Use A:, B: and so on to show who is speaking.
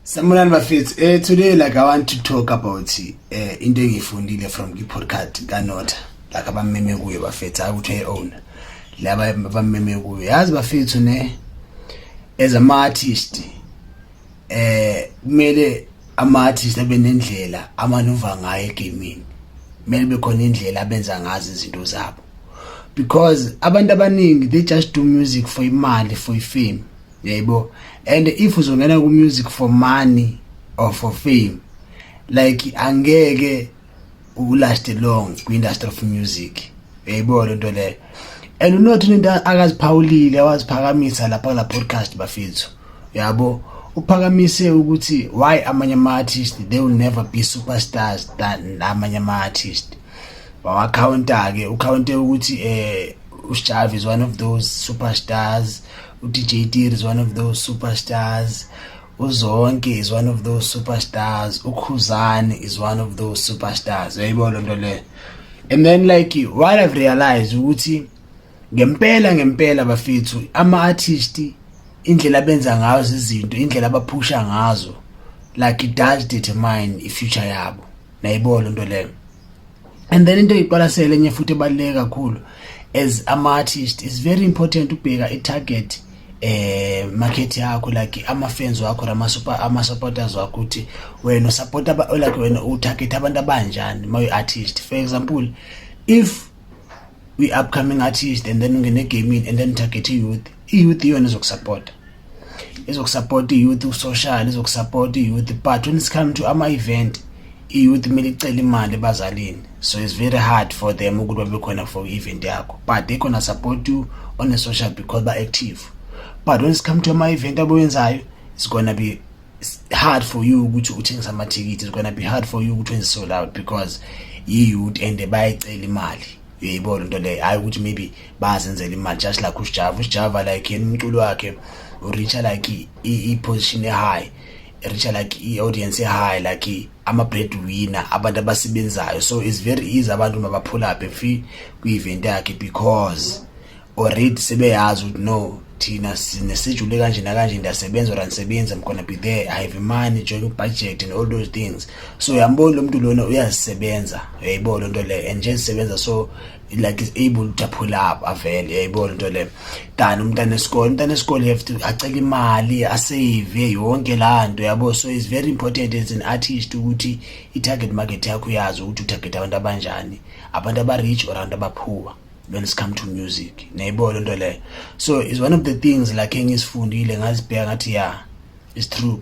A: Sanibonani bafethu. Today, like, I want to talk about into engifundile from i-podcast kaNota, like abameme kuyo bafethu, hayi ukuthi uyi-owner laba abameme kuyo. Yazi bafethu ne, as ama artist, kumele ama artist abe nendlela amanuva ngayo egamini. Kumele bekhona indlela abenza ngazo izinto zabo, because abantu abaningi, they just do music for imali, for fame, yebo. And if uzongena ku music for money or for fame, like, angeke ulast long kwi industry of music, uyayibona lento leyo. And uNota into akaziphawulile, waziphakamisa lapha kula podcast bafethu, yabo, uphakamise ukuthi why amanye ama artists, they will never be superstars than amanye ama artists. Wawacounta ke, ucounte ukuthi uSjava is one of those superstars, uDJ Tira is one of those superstars, uZonke is one of those superstars, uKhuzani is one of those superstars, uyayibona lento leyo. And then, like, what I've realized ukuthi ngempela ngempela bafethu, ama artist, indlela abenza ngazo izinto, indlela abaphusha ngazo, like, it does determine i-future yabo, nayibona lento leyo. And then into eyiqwalasele enye futhi ebaluleke kakhulu as ama-artist, is very important ukubheka i-target market yakho, like ama-fans wakho, ama supporters wakho, ukuthi wena usupport, like, wena utarget abantu abanjani ma uyi-artist. For example, if we upcoming artist and then ungene egamini and then target i-youth, i-youth iyona ezokusupport, izokusupport i-youth social, izokusupport i-youth. But when it's come to ama-event, i-youth kumele icele imali ebazalini, so it's very hard for them ukuthi babe khona for i-event yakho, but they gonna support you on a social because ba-active. But when it's come to ama-event aboyenzayo, it's gonna be hard for you ukuthi uthengise amathikithi, it's gonna be hard for you ukuthi wenze sold out, because i-youth and bayayicela imali, uyayibona into leyo. Hayi ukuthi maybe bazenzela imali, just like uSjava. USjava, like, yena umculo wakhe ureacha like i-position e-high, reacha like i-audience e-high, like ama-breadwinner, abantu abasebenzayo. So it's very easy abantu mabapull up efi kwi-event yakhe, because already sebeyazi ukuthi no, thina sinesejule kanje nakanje, ndiyasebenza or andisebenzi, I'm gonna be there, I have money, join budget and all those things. So uyambona lo muntu lona uyazisebenza, uyayibona into leyo, and nje zisebenza, so like is able to pull up avele, uyayibona into leyo, than umntana esikole. Umntana esikole have to acela imali, asave yonke laa nto, yabo. So it's very important as an artist ukuthi i-target market yakho uyazi ukuthi utarget abantu abanjani, abantu aba-rich or abantu abapoor when it's come to music, nayibona into leyo. So it's one of the things like engizifundile, ngazibheka ngathi, yeah, it's true.